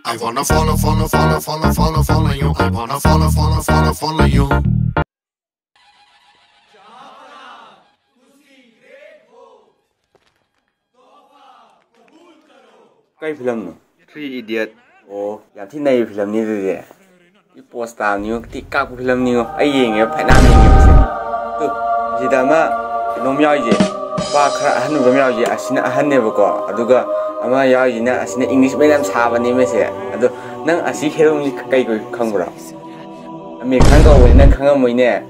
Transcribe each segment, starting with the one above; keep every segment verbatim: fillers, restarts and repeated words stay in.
I wanna follow, follow, follow, follow, follow, follow you. I wanna follow, follow, follow, follow you. ꯀꯩ ꯐꯤꯂꯝꯅꯣ? Three Idiot꯫ ꯑꯣ, ꯌꯥꯝ ꯊꯤ ꯅꯩꯕ ꯐꯤꯂꯝꯅꯤ ꯑꯗꯨꯗꯤ꯫ ꯏ ꯄꯣꯁ ꯇꯥꯕꯅꯤꯉꯣ, ꯊꯤ ꯀꯥꯞꯄ ꯐꯤꯂꯝꯅꯤꯉꯣ꯫ ꯑꯩ ꯌꯦꯡꯉꯦꯕ, ꯐꯅꯌꯥꯝ ꯌꯦꯡꯉꯦꯕ ꯁꯦ꯫ ꯇꯨ, ꯁꯤꯗ ꯑꯃ ꯀꯩꯅꯣꯝ ꯌꯥꯎꯔꯤꯁꯦ, ꯅꯨꯄꯥ ꯈꯔ ꯑꯍꯟ ꯑꯣꯏꯕ ꯑꯃ ꯌꯥꯎꯔꯤꯁꯦ, ꯑꯁꯤꯅ ꯑꯍꯟꯅꯦꯕꯀꯣ꯫ ꯑꯗꯨꯒ ꯑꯃ ꯌꯥꯎꯔꯤꯁꯤꯅ, ꯑꯁꯤꯅ English man ꯌꯥꯝ ꯁꯥꯕꯅꯦꯕ ꯁꯦ꯫ ꯑꯗꯣ ꯅꯪ ꯑꯁꯤ ꯍꯦꯔꯣꯅꯤ ꯀꯩ ꯀꯧꯏ ꯈꯪꯕ꯭ꯔꯣ? ꯑꯃꯤꯔ ꯈꯥꯟ ꯀꯧꯕꯅꯤ, ꯅꯪ ꯈꯪꯉꯝꯃꯣꯏꯅꯦ꯫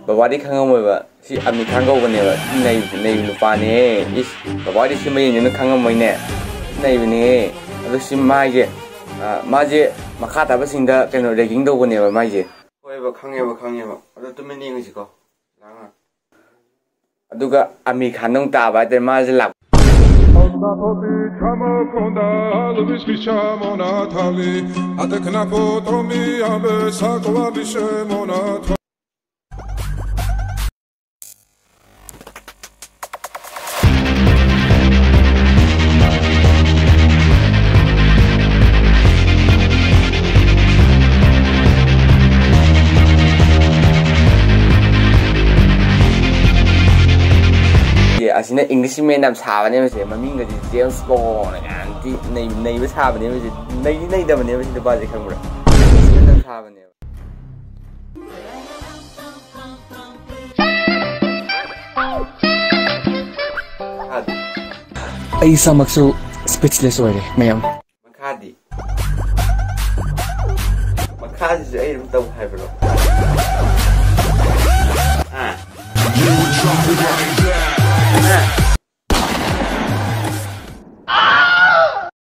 ꯕꯕꯥꯗꯤ ꯈꯪꯉꯝꯃꯣꯏꯕ꯫ ꯁꯤ ꯑꯃꯤꯔ ꯈꯥꯟ ꯀꯧꯕꯅꯦꯕ꯫ ꯅꯩ, ꯅꯩꯕ ꯅꯨꯄꯥꯅꯦꯍꯦ꯫ ꯏꯁ, ꯕꯕꯥꯗꯤ ꯁꯤ ꯃꯌꯦꯡꯁꯤꯅ ꯈꯪꯉꯝꯃꯣꯏꯅꯦ꯫ ꯅꯩꯕꯅꯦꯍꯦ꯫ ꯑꯗꯣ ꯁꯤ ꯃꯥꯒꯤ, ꯑ, ꯃꯥꯁꯦ ꯃꯈꯥ ꯇꯥꯕꯁꯤꯡꯗ ꯀꯩꯅꯣ ragging ꯇꯧꯕꯅꯦꯕ ꯃꯥꯏꯁꯦ꯫ ꯍꯣꯏꯕ, ꯈꯪꯉꯦꯕ, ꯈꯪꯉꯦꯕ꯫ ꯑꯗꯣ ꯇꯨꯃꯤꯟꯅ ꯌꯦꯡꯉꯁꯤꯀꯣ꯫ ꯂꯥꯡꯉ꯫ ꯑꯗꯨꯒ ꯑꯃꯤꯔ ꯈꯥꯟꯗ ꯑꯃꯨꯛ ꯇꯥꯕ ꯍꯥꯏꯇꯥꯔꯦ, ꯃꯥꯁꯦ ꯂꯥꯛ- ꯑꯁꯤꯅ English man ꯌꯥꯝ ꯁꯥꯕꯅꯦꯕ ꯁꯦ, ꯃꯃꯤꯡꯒꯁꯦ James Bond ꯀꯥꯏꯅ ꯊꯤ ꯅꯩ-, ꯅꯩꯕ ꯁꯥꯕꯅꯦꯕ ꯁꯦ, ꯅꯩꯗꯤ ꯅꯩꯗꯕꯅꯦꯕ ꯁꯤ ꯅꯨꯄꯥꯁꯦ, ꯈꯪꯕ꯭ꯔꯥ? English man ꯌꯥꯝ ꯁꯥꯕꯅꯦꯕ꯫ ꯃꯈꯥꯗꯤ? ꯑꯩ ꯏꯁꯥꯃꯛꯁꯨ speechless ꯑꯣꯏꯔꯦ ꯃꯌꯥꯝ꯫ ꯃꯈꯥꯗꯤ? ꯃꯈꯥꯁꯤꯁꯨ ꯑꯩ ꯑꯗꯨꯝ ꯇꯧ ꯍꯥꯏꯕ꯭ꯔꯣ? ꯑꯥ꯫